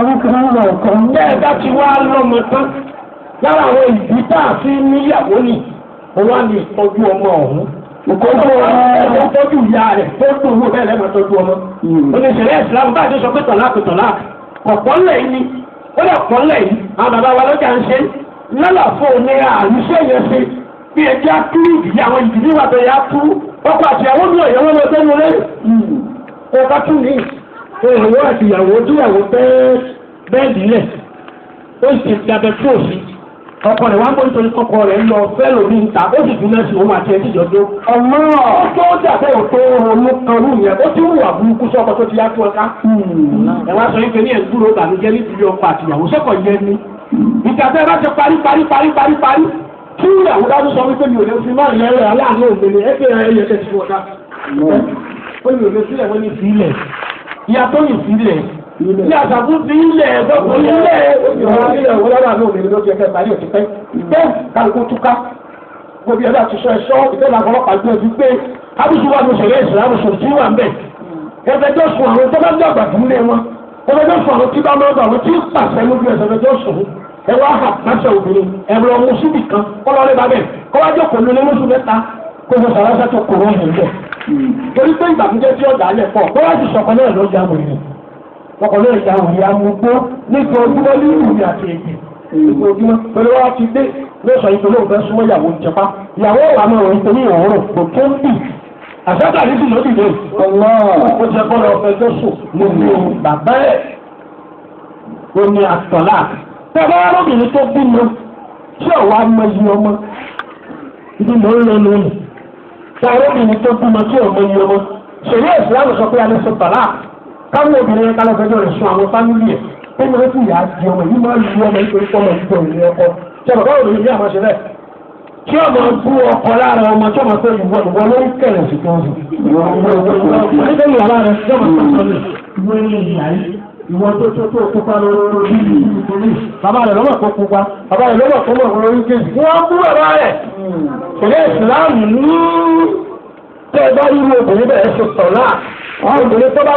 Bẹ́ẹ̀ bá ti wá lọ́mọ tán lára àwọn ìdí tá a fi níyàwó ni ó wá ní ìtọ́jú ọmọ ọ̀hún. Ìtọ́jú ọmọ tọ́jú ìyá rẹ̀ tó dùn ún bẹ́ẹ̀ lẹ́mọ̀ tọ́jú ọmọ. Oníṣẹ̀lẹ̀ ìsìlámù bá a ti sọ pé tọ̀láàkì tọ̀láàkì ọ̀pọ̀ ńlẹ̀ yìí ni ó lè pọ̀ ńlẹ̀ yìí àwọn bàbá wa lọ́jà ń ṣe lálàfo ní àrùsọ yẹn ṣe bí ẹjẹ́ á tú ìdí àwọn ìdílé wà bẹ̀rẹ̀ á tú ọkọ àti ìyàwó mi ọ̀yẹ́ wọn lọ sẹ́nu rẹ̀ ọkọ tún ní ìyàwó àti ìyàwó tíyàwó bẹ́ẹ̀dì lẹ̀ ó sì dabẹ̀ tó sí ọkọ rẹ̀ wá ń bọ́ nítorí kọ́kọ́ rẹ̀ ń lọ fẹ́ lómi ń ta ó sì dúró sí òun àti ẹtí jọjọ. ọmọ tó dàbẹ́ òtó ronú kan rú yẹn ó ti wùwà burúkú sọ́kọ tó ti yá tó ọká. ẹ wá sọ yín pé ní ẹ̀dúró ìbànújẹ́ nítorí ọkọ àtìyàwó sọ́kọ̀ yẹn ni. ìjà tẹ́ ẹ bá ti parí parí parí parí parí tí ìyàwó bá tún sọ wípé mi ò lè fi máa yẹn rẹ̀ aláàánú òmìnir ẹ pé ẹ yẹ kẹ́ ti fún ọ̀dà. ó ní òde sílẹ̀ wọ́n ní sílẹ̀ ìyá tó yìn sílẹ̀ ní àṣàkú sí ilẹ̀ ẹ̀dọ́kùn ilẹ̀ ilẹ̀ ìwọlọ́dà náà òmìnir ló ti ẹ̀kẹ́ parí òtí pẹ́ bẹ́ẹ̀ kálukú túká gbogbo ẹ̀dá ti sọ ẹ̀ṣọ́ ìtẹ́lẹ̀ àfọlọ́pàá gbé ojú pé abúṣu wà ní òṣèré ìsìlámù sùn tí wà ń bẹ̀ ẹgbẹ́jọ́ sùn àwọn tó bá dàgbà fún lé wọn ẹgbẹ́jọ́ sùn àwọn tí bá máa bà wọn tí pàṣẹ lójú ẹsẹ̀ ẹgbẹ́jọ́ sùn ẹ wá hà pàṣẹ obìnrin ẹ̀rọ ọmọ síbì kan kọ́lọ́rẹ́ bàbẹ̀ kọ́wájọ́ kò lólé lóṣù mẹ́ta kó fọ sàrásà tó kò wọ́n yẹn bẹ̀. Torí pé ìbànújẹ́ tí ọ̀dà alẹ̀ pọ̀ kó wá sì sọ̀kan náà ló já wòye ọkọ̀ náà já wòye amúgbó nípa ojúmọ́ ní ìrìn àti èdè nípa ojúmọ́ pẹ̀lú wá ti dé ló sọ ìpínlẹ̀ òun fẹ́ súnmọ́ ìyàwó ìjọba ìyàwó wà máa ròyìn torí ìhòòrò kò tó ń bì àṣàkà ní sì ló dìde ó jẹ kọ́ lọ fẹjọ́ sùn nínú bàbá ẹ̀ ó ní àtọ̀lá tẹ́lẹ̀ wá lóbìnrin tó bímọ tí ọ̀wá mọ iye ọmọ ibi mò ń lọ lónìí tẹ́lẹ̀ lóbìnrin tó bímọ tí ọmọ iye ọmọ ṣèlú ìsìlámù sọ pé a lè sọ tọ̀lá káwọn obìnrin yẹn kálọ̀ fẹjọ́ rẹ̀ sùn àwọn fámìlì ẹ̀ pé mo fi ìyá di ọmọ yìí máa lu ọmọ nítorí pé ọmọ ìjọ ìlú ọkọ tí ọmọ báwo lóyún ní àmọ́ ṣe bẹ́ẹ̀ tí ọmọ bú ọkọ lára ọmọ tí ọmọ pé ìwọ ìwọ ló ń kẹrẹ̀ sí tó ń sùn. nítorí ìyàrá rẹ tí ọmọ tó sọ ní ìwọ ilé ìyá yìí ìwọ tó tó tó pupa lórí ìlú bàbá rẹ lọ́mọ tó pupa bàbá rẹ lọ́mọ tó mọ̀ lórí kejì wọ́n bú bàbá rẹ̀ ṣẹlẹ̀ ìsìláàmù ní tẹ́ ẹ bá rí irú obìnrin bẹ́ẹ̀ ṣe tọ̀ náà obìnrin tó bá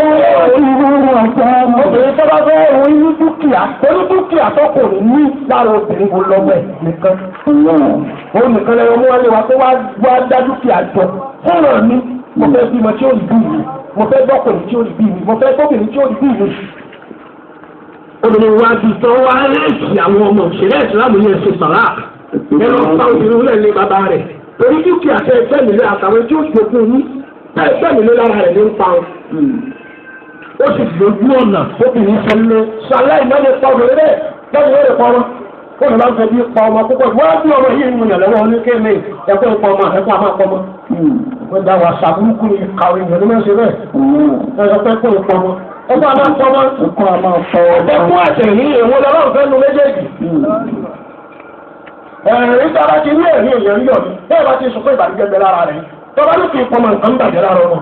obìnrin tó bá fẹ́ orí ní dúkìá orí dúkìá tó kò ní lára obìnrin kò lọ́mọ ẹ̀ nìkan. Òun nìkan lẹ́yìn ọmọ wálé wa tó wá dá dúkìá jọ fúnra mi mo fẹ́ bímọ tí ó rí bí mi mo fẹ́ gbọ́kùnrin tí ó rí bí mi mo fẹ́ gbọ́bìnrin tí ó rí bí mi. Obìnrin wa ti tán wá lẹ́sì àwọn ọmọ òṣèré ìsìlámù yẹn ṣe sàrà ẹ lọ bá obìnrin lẹ̀ ní bàbá rẹ̀ torí dúkìá tẹ ẹgbẹ́ mi lé àtàwọn tí ó jogún ní ẹgbẹ́ mi lé lára rẹ̀ ní ń pa ọ́. Ó sì lójú ọ̀nà obìnrin sọ lé ṣàlàyé náà lè pa obìnrin bẹ́ẹ̀ lẹ́yìn ló lè pa wọn. Ó lọ bá ń fẹ́ bí pa ọmọ púpọ̀. Wọ́n á bí ọmọ yìí ń yàn lọ́wọ́ oníkéèmé ẹ̀kọ́ ìpa ọmọ ẹ̀kọ́ àmọ́ àpọ̀mọ́. Wọ́n dá wa sàbúrúkú ní kàwé ìyẹn ló máa ń ṣe bẹ́ẹ̀. Ẹ sọ pé kó ìpa ọmọ. Ẹ̀kọ́ àmọ́ àpọ̀mọ́.
Ẹ̀kọ́ àmọ́ àpọ̀.
Ẹ̀kọ́ àtẹ̀yìn èwo lọ́wọ́ fẹ́ nu méjèèjì. Ẹ̀rín tí a bá ti rí ẹ̀rín èèyàn yọ̀ ní bẹ́ẹ̀ bá ti sọ pé ìbànújẹ́ bẹ lára rẹ̀ tọ́ba ló fi pọmọ nǹkan ń bàjẹ́ lára ọmọ.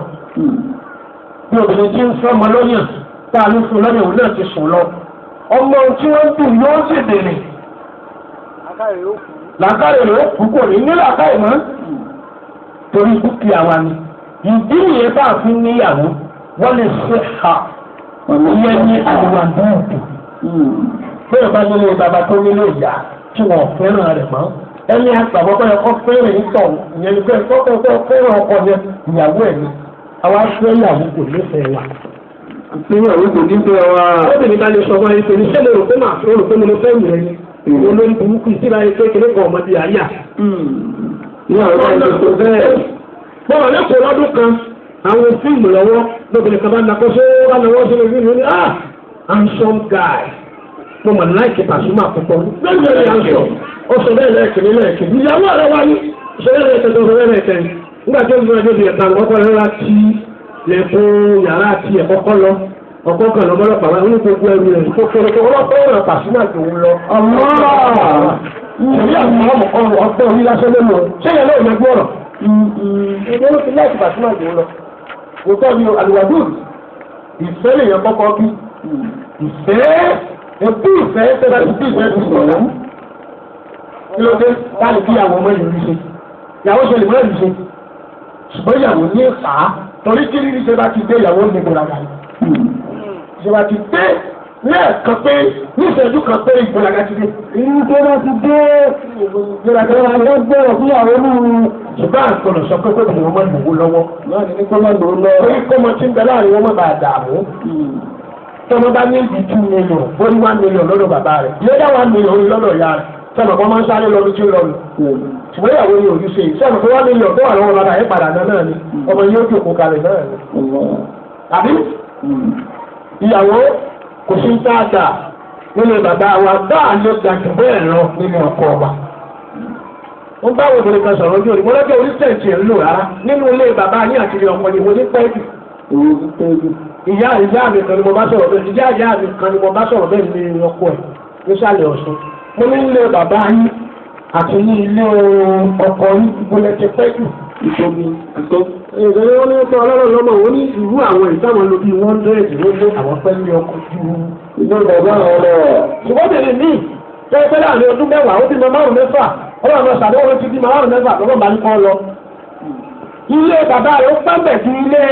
Bí obìnrin tí ń fẹ́ ọmọ lọ́yàn tá a ní fún lọ́yàn òun náà ti sùn lọ. Ọmọ tí wọ́n dùn yóò sì dèrè. Làákàrè rẹ̀ ó kú kò ní ní làákàrè mọ́. Torí dúkìá wa ni. Ìdí nìyẹn bá a fi níyàwó wọ́n lè ṣe ha ìyẹn ní àlùwà dúdú. Bẹ́ẹ̀ bá nílé bàbá tó nílé ìyá tí wọn fẹ́ràn rẹ̀ mọ́ ẹni àgbàgbọ́ pé ọkọ fẹ́ràn yìí tọ̀ ìyẹn ni pé ọkọ fẹ́ràn ọkọ yẹn ìyàwó ẹ̀ ni àwa fẹ́ ìyàwó kò nífẹ̀ẹ́ wa.
Ìyàwó kò nífẹ̀ẹ́ wa.
Obìnrin bá lè sọ fún ẹni pé ní sẹ́lẹ̀ rò pé màá fẹ́ rò pé mo lè fẹ́ ìyẹn ni olórí burúkú sí báyìí pé kìnìún kan ọmọdé àyà.
Ìyàwó bá lè sọ bẹ́ẹ̀.
Mo wà lẹ́kọ̀ọ́ lọ́dún kan àwọn fíìmù lọ́wọ́ lóbìnrin kan bá nakọ́ sí ó bá nawọ́ sínú fíìmù ní ah handsome guy mo mọ̀ láìkí Pasuma púpọ̀ lẹ́yìn ẹ̀rẹ́ àṣọ ó sọ bẹ́ẹ̀ lẹ́ẹ̀kìnní lẹ́ẹ̀kìnní ìyàwó rẹ̀ wáyé sọ bẹ́ẹ̀ lẹ́ẹ̀kìnní sọ bẹ́ẹ̀ lẹ́ẹ̀kìnní nígbà tó ń bọ̀ ẹjọ́ bí ẹ̀ka ọkọ̀ rẹ̀ rà tí lẹ́kùn yàrá àti ẹ̀kọ́kọ́ lọ ọkọ̀ kan lọ bọ́lọ́pàá wáyé onígbogbo ẹrù rẹ̀ tó kéré tó ọlọ́pàá rẹ̀ Pasuma tó ń lọ. Ìyá àwọn ọmọ ọgbọ́n orí lásán ló lò ṣé ìyẹn náà lè gbọ́rọ̀ ìyẹn ló fi láìsí Pasuma tó ń lọ. Òótọ́ ni àlùwàdùn ìfẹ́ lèèyàn kọ́kọ́ bí ìfẹ́ ẹbí ìfẹ́ tẹ́lá ti bí ìfẹ́ ti sọ̀rọ̀ kí ló dé láti bí àwọn ọmọ ìlú ṣe ìyàwó ṣe lè mọ́ ìlú ṣe ṣùgbọ́n ìyàwó ní fà á torí kí rírí ṣe bá ti dé ìyàwó ní ìgbéraga ṣe bá ti dé lẹ́ẹ̀kan pé ní ìṣẹ́jú kan pé ìgbéraga ti dé.
Irú tó bá ti dé
ìgbéraga
ìgbéraga gbọ́dọ̀ fún ìyàwó nù.
Ṣùgbọ́n àgbọ̀dọ̀ sọ pé kó bìnrin wọn lòó lọ́wọ́.
Náà ní kó má lòó lọ.
Torí kó mọ tí ń bẹ láàrin wọn má bàa dààmú. Tọ́mọ bá ní ìdí 2 million ó ní 1 million lọ́dọ̀ bàbá rẹ̀ yóò dá 1 million lọ́dọ̀ ìyá rẹ̀ sọ̀rọ̀ kan máa ń sáré lọ́dún tí ó lọ́nu. Ṣùgbọ́n ìyàwó ni òjú ṣe sọ̀rọ̀ pé 1 million tó wà lọ́wọ́ bàbá yẹn padà náà ni ọmọ yóò jòkó kalẹ̀ náà ni. Àbí ìyàwó kò sí táàtà nínú bàbá wa bá a lè gbà jù bẹ́ẹ̀ lọ nínú ọkọ wa. Ó bá wo obìnrin kan sọ̀rọ̀ ojú òní mo lọ́jọ́ orí tẹ̀sí ẹ̀ ń lò rárá nínú ilé bàbá yín àti ilé ọkọ ni mo ní pẹ́ jù. Ìyá ìyá mi kan ni mo bá sọ̀rọ̀ bẹ́ẹ̀ ìyá ìyá mi kan ni mo bá sọ̀rọ̀ bẹ́ẹ̀ ní ọkọ ẹ̀ nísàlẹ̀ Ọ̀ṣun. Mo ní ilé bàbá yín àti ní ilé ọkọ yín mo lẹ ti pẹ́ jù. Ìgbẹ́ni wọn ní pé ọlọ́run lọ́mọ wọn ní ìlú àwọn ìtàwọn ló bí 100 ló lé àwọn pẹ́ ní ọkọ ju
Ilé bàbá àwọn lọ.
Ṣùgbọ́n bèrè míì tó pẹ́ láàrin ọdún mẹ́wàá ó bímọ márùn mẹ́fà ọlọ́run ọ̀sán àdéhùn ló ti bímọ márùn mẹ́fà lọ́wọ́ bá ní kọ́ lọ. Ilé bàbá rẹ̀ ó pẹ́ńbẹ̀ sí ilé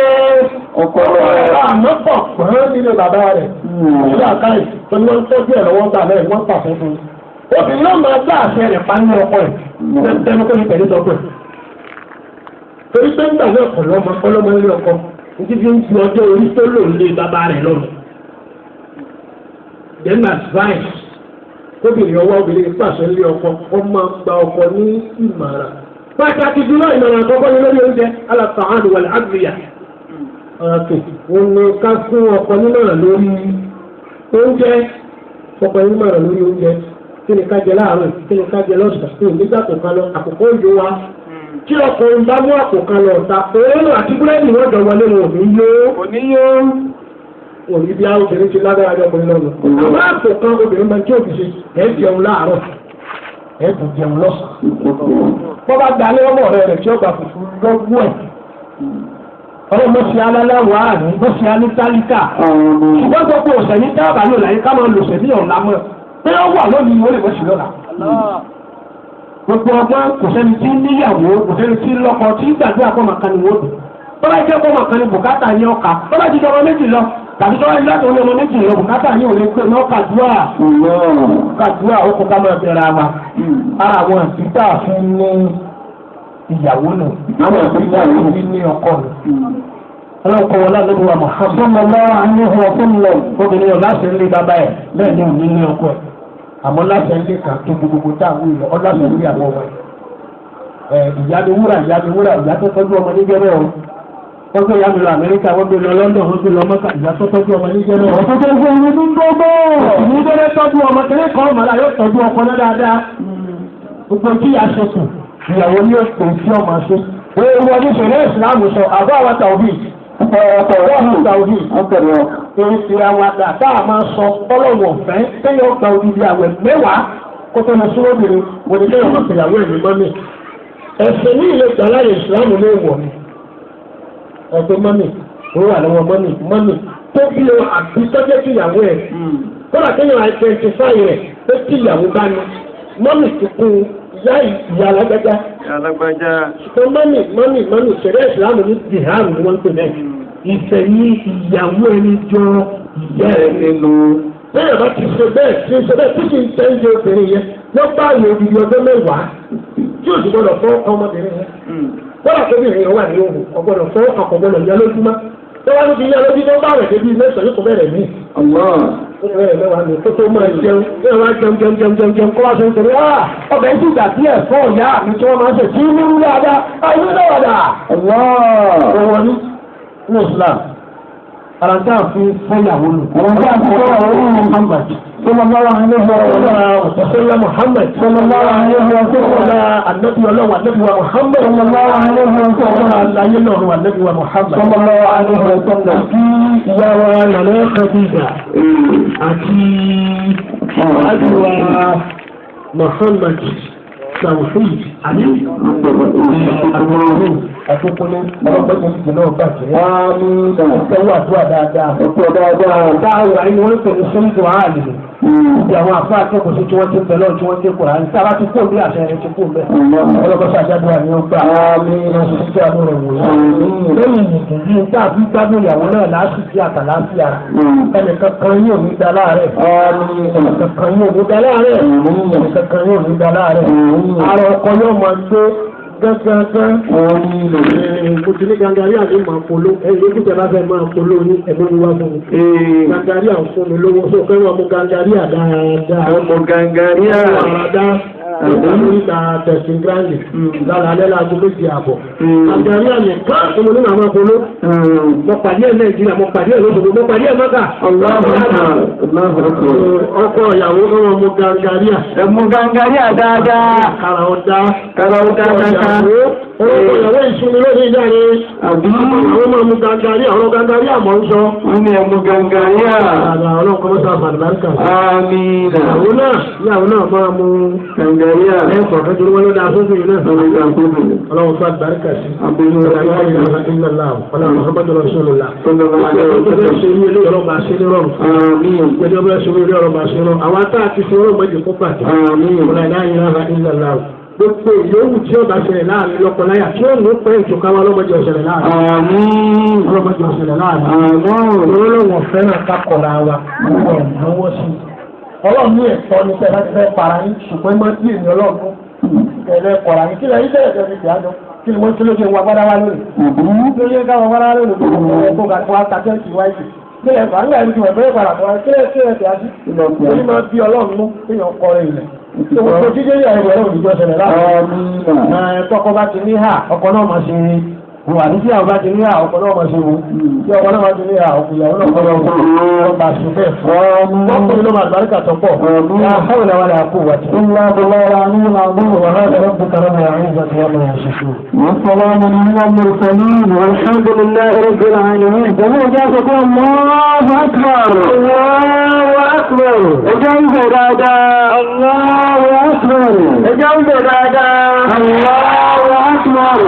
Ọkọ rẹ̀.
Àmọ́ pọ̀ pọ́n nílé bàbá rẹ̀. Ìlú àkáì tó ní wọ́n tọ́jú ẹ̀ lọ́wọ́ gbà lẹ́yìn wọ́n pàṣẹ fún un. Obìnrin náà máa gbá àṣẹ rẹ̀ pa ní ọkọ ẹ̀. Tẹnu kó ní pẹ̀lú tọkọ ẹ̀. Torí pé ńgbà náà kọ̀ lọ́mọ ọlọ́mọ ilé ọkọ ní fi ń fi ọjọ́ orí tó lò lé bàbá rẹ̀ lọ́nà. Then advice kóbìnrin ọwọ́ obìnrin pàṣẹ lé ọkọ ó máa gba ọkọ ní ìmọ̀ràn. Pàtàkì jùlọ ìmọ̀ràn àkọ́kọ́ ni lórí oúnjẹ alàtàhánù wal àgbìyà. Ọ̀kẹ́ òun ni ká fún ọkọ nímọ̀ràn lórí oúnjẹ ọkọ nímọ̀ràn lórí oúnjẹ kí ni ká jẹ láàárọ̀ kí ni ká jẹ lọ́sàn-án kí ni nígbà tó kan lọ àkókò òjò wa. Tí ọkùnrin bá mú àpò kan lọ ọ̀tá òun àti búrẹ́dì wọ́n jọ wọlé wọn ò ní yó.
Kò ní yó.
Òní bí àwọn obìnrin ti lágbára jọ ọkùnrin lọ́nà. Àwọn àpò kan obìnrin máa ń tí òbí ṣe ẹ̀ jẹun láàárọ̀ ẹ̀ kò jẹun lọ́sàn-án. Bọ́ bá gba alẹ́ ọmọ rẹ̀ tí ó gbà fùfú lọ́gbọ́ ẹ̀. Ọlọ́run mọ̀ sí aláwọ̀ àrùn mọ̀ sí alítálíkà. Ṣùgbọ́n gbogbo ọ̀sẹ̀ ní dábàá lò láyé ká máa lò sẹ̀ ní ọ̀la mọ́. Pé ó wà lónìí ó lè mọ̀ sí lọ́la. Gbogbo ọgbọ́n kò sẹ́ni tí níyàwó kò sẹ́ni tí lọ́kọ tí gbàdúrà kọ́ màkà ni wọ́n dùn. Bọ́lá jẹ́ kọ́ màkà ni bùkátà yẹn ọkà. Bọ́lá ti jọmọ méjì lọ tàbí tọ́lá ní láti ọmọ méjì lọ bùkátà yẹn ò lè pé ní ọkàdúrà. Ọkàdúrà ó kó ká máa bẹ̀rẹ̀ wa. Ara àwọn àtìgbà fún ní ìyàwó nù. Àwọn àtìgbà fún ní ọkọ nù. Ọlọ́kọ̀ wọlé àlejò wa Muhammad.
Sallallahu alaihi wa sallam.
Obìnrin ọ̀ láti ń lé bàbá ẹ̀ bẹ́ẹ̀ ni òní ní ọkọ ẹ̀. Àmọ́ láti ń lé kan tó gbogbo táwọn ìlọ ọ láti ń lé àwọn ọmọ ẹ̀. Ìyá ni wúrà ìyá ni wúrà ìyá tó tọ́jú ọmọ ní gẹ́rẹ́ o. Wọ́n gbé ìyá mi lọ Amẹ́ríkà, wọ́n gbé lọ London, wọ́n gbé lọ Mọ́kà, ìyá tó tọ́jú ọmọ níjẹ́ náà.
Ọ̀tọ́ tó fún ẹni ní gbogbo.
Ní bẹ́rẹ̀ tọ́jú ọmọ kéré kan ọmọ náà yóò tọ́jú ọkọ náà dáadáa. Gbogbo tí a ṣe kù, ìyàwó ní òkè tí ọmọ ṣe. Wọ́n ní ṣẹlẹ̀ ìsìlámù sọ, àbọ̀ àwọn tàwí. Ọ̀rọ̀ tàwí. Èsì àwàdà tá a máa sọ ọlọ́wọ̀ ọ̀fẹ́ téèyàn gba odidi àwẹ̀ mẹ́wàá kó tó lọ sí obìnrin wọ́n ní kéèyàn máa pèyàwó ẹ̀mí mọ́mì. Ẹ̀sìn ní ilé ìgbàláyè ìsìlámù ló wọ̀ ni. Ọ̀pẹ mọ́mì, ó wà lọ́wọ́ mọ́mì, mọ́mì tó bí o àbí tọ́jẹ́ kí ìyàwó ẹ̀. Kódà kéèyàn identify rẹ̀ pé kí ìyàwó bá ní. Mọ́mì ti kún ìyá ìyá alágbájá.
Alágbájá.
Ṣùgbọ́n mọ́mì mọ́mì mọ́mì ṣẹ̀rẹ́ ìsìlámù ní bìhárù ni wọ́n ń pè bẹ́ẹ̀. Ìfẹ́ ní ìyàwó ẹni jọ ìyá ẹ̀
Nínú.
bẹ́ẹ̀ bá ti ṣe bẹ́ẹ̀ tí ń ṣe bẹ́ẹ̀ tí kì í tẹ́ ń jẹ obìnrin yẹn ló bá àyè odidi ọjọ́ mẹ́wàá tí ò sì gbọdọ̀ fọ́ ọmọbìnrin yẹn. Bọ́lá tóbìnrin yẹn wà ní òhùn ọgbọ́dọ̀ fọ́ ọkọ̀ gbọdọ̀ yá lójúmọ́. Tó wá níbi yá lójú tó bá rẹ̀ débi mẹ́sàn-án yóò kó bẹ̀rẹ̀ mí.
Allah.
Ó ní bẹ̀rẹ̀ mẹ́wàá mi kó tó máa jẹun bí wọ́n á jẹun jẹun jẹun jẹun jẹun kó wá sọ nítorí ah ọbẹ̀ ń dìgbà tí ẹ̀fọ́ ìyá mi tí wọ́n máa ń ṣe tí ní wúlò àdá àìní náà
Allah.
Òwò ní ní Islam. Àràǹtà fi fẹ́yàwó lò.
Àràǹtà fi fẹ́yàwó lò.
Muhammad.
Sallallahu alaihi wa sallam.
Ọ̀sọ́lá Muhammad.
Sallallahu alaihi wa sallam.
Ọ̀sọ́lá Anabi ọlọ́wà Anabi wa Muhammad.
Sallallahu alaihi wa
Ọ̀sọ́lá
sallam.
alayé lọ́run Anabi wa Muhammad.
Sallallahu alaihi wa sallam.
Àti ìyá wa Nàlẹ́ Khadija àti Àdúrà Muhammad Tawhid àti Àdúrà Àtúkúnlé ọlọ́pàá ìgbìmọ̀ náà bàjẹ́.
Àmín.
Ìtẹ́wọ́ àdúrà dáadáa.
Ọ̀pọ̀ dáadáa.
Táwọn àìní wọ́n ń pè ní sọ́ńtò àlè. Ibi àwọn àfáà akẹ́kọ̀ọ́ sí tí wọ́n ti ń bẹ lọ́wọ́ tí wọ́n ti ń kóra. Ní sábà ti kó bí àṣẹ rẹ̀ ti kó bẹ́ẹ̀. Ọlọ́kọ̀ ṣàjádùn àní ó gbà.
Àmín.
Ṣé àánú rẹ̀ wò yá? Lẹ́yìn ìdùnnú tá a fi gbádùn ìyàwó náà lásìkò àtàlásìá. Ẹnìkan kan yóò ní da láàárẹ̀.
Àmín.
Ẹnìkan kan yóò ní da láàárẹ̀. Ẹnìkan kan yóò ní da láàárẹ̀. Ara ọkọ yóò máa gbé gángan. Mo ti ní gangari àti máa polo. Ẹyin lójú tẹ bá fẹ́ máa polo ní ẹ̀mí mi wá fún mi. Gangari à ń fún mi lówó. Sọ pé wọ́n mú gangari à dáadáa.
Ọmọ gangaria.
Dáadáa. Níta tẹ̀sí gíráǹdì. Lára alẹ́ láago méjì àbọ̀. Gangari à nìkan ni mo ní màá máa polo. Mo pàdé ẹ̀ Nàìjíríà, mo pàdé ẹ̀ lóṣogbo, mo pàdé ẹ̀ Mọ́kà.
Allahu akbar. Allahu akbar.
Ọkọ ìyàwó kọ́ wọn mú gangari à.
Ẹ̀mú gangaria dáadáa.
Kàrà ọ̀dá.
Kàrà ọ̀dá dáadáa.
Ọkọ ìyàwó ìsinmi lónìí ìyá rẹ̀.
Àbí
Àwọn máa mú gangari, àwọn gangari àmọ́ ń sọ.
wọ́n ní ẹ̀mú gangaria.
Àgbà ọlọ́run kọ́ mọ́tò àbàlùbáríkà.
Àmín.
Ìyàwó náà, ìyàwó náà máa mú
Gangaria.
ẹ̀kọ́ kan torí wọ́n ló dáa sófin náà.
Ọlọ́run àkókò.
Ọlọ́run fún àbàlùbáríkà sí.
Àbúrò
La ilaha illallah, wala Muhammadu Rasulullah.
Sallallahu alaihi
Ọlọ́run
wa
tó fẹ́
sallam.
ṣe irú ilé ọlọ́run máa ṣe ní rọrùn.
Àmín.
Ìgbẹ́jọ́ bẹ́ẹ̀ ṣe irú ilé ọlọ́run máa ṣe ní rọrùn. Àwọn tá a ti fi ọlọ́run mọ́jì kó pàdé.
Àmín.
Wala la ilaha illallah. Gbogbo ìyówù tí ó bá ṣẹlẹ̀ láàrin lọ́kọláya tí ó ní pẹ́ ìtùkà wa ọlọ́mọdé ọ̀ṣẹlẹ̀ láàrin.
Àmín.
Ọlọ́mọdé ọ̀ṣẹlẹ̀ láàrin.
Àmín.
Ọlọ́run fẹ́ràn kákọ̀ọ́ra wa ọ̀rọ̀ náwó sí i. Ọlọ́run ní ẹ̀tọ́ ní sẹ́ẹ̀ láti fẹ́ para yín ṣùgbọ́n mọ́ sí èmi ọlọ́run ẹ̀rẹ́ kọ̀ra yín. Kí lẹ́yìn tẹ̀lé tẹ̀lé ti àjọ? Kí ni wọ́n ti lóde wa gbádá wá lónìí? Lórí ẹ̀ka wa gbádá lónìí gbogbo ẹ̀kọ́ ga tó wá ta tẹ́ǹtì wáyé. Kí lẹ̀ fà ń gbà ẹni tí wọ́n fẹ́ padà tó wá kí lẹ̀ kí lẹ̀ tẹ̀ á sí? Oní máa bí ọlọ́run mú kéèyàn kọrin ilẹ̀. Gbogbo jíjẹ́ ìyàwó ẹ̀rọ òjijọ́ ṣẹlẹ̀ láàrin.
Àmín.
Tọkọ bá ti ní hà ọkọ náà máa ṣe wò àní tí àwọn bá ti ní hà ọkọ náà máa ṣe wò tí ọkọ náà bá ti ní hà ọkọ ìyàwó náà kọ́ lọ́wọ́ wọ́n máa ṣe bẹ́ẹ̀ fún wọ́n kọ́ ló máa àlùbáríkà tó pọ̀ la hawla wala quwwata
إلا بالله العلي العظيم.
وهذا ربك رب العزة عما يصفون.
والسلام على المرسلين والحمد لله رب العالمين. جميع جاسكم الله أكبر. الله أكبر. إجازة دادا. الله أكبر. إجازة دادا. الله أكبر.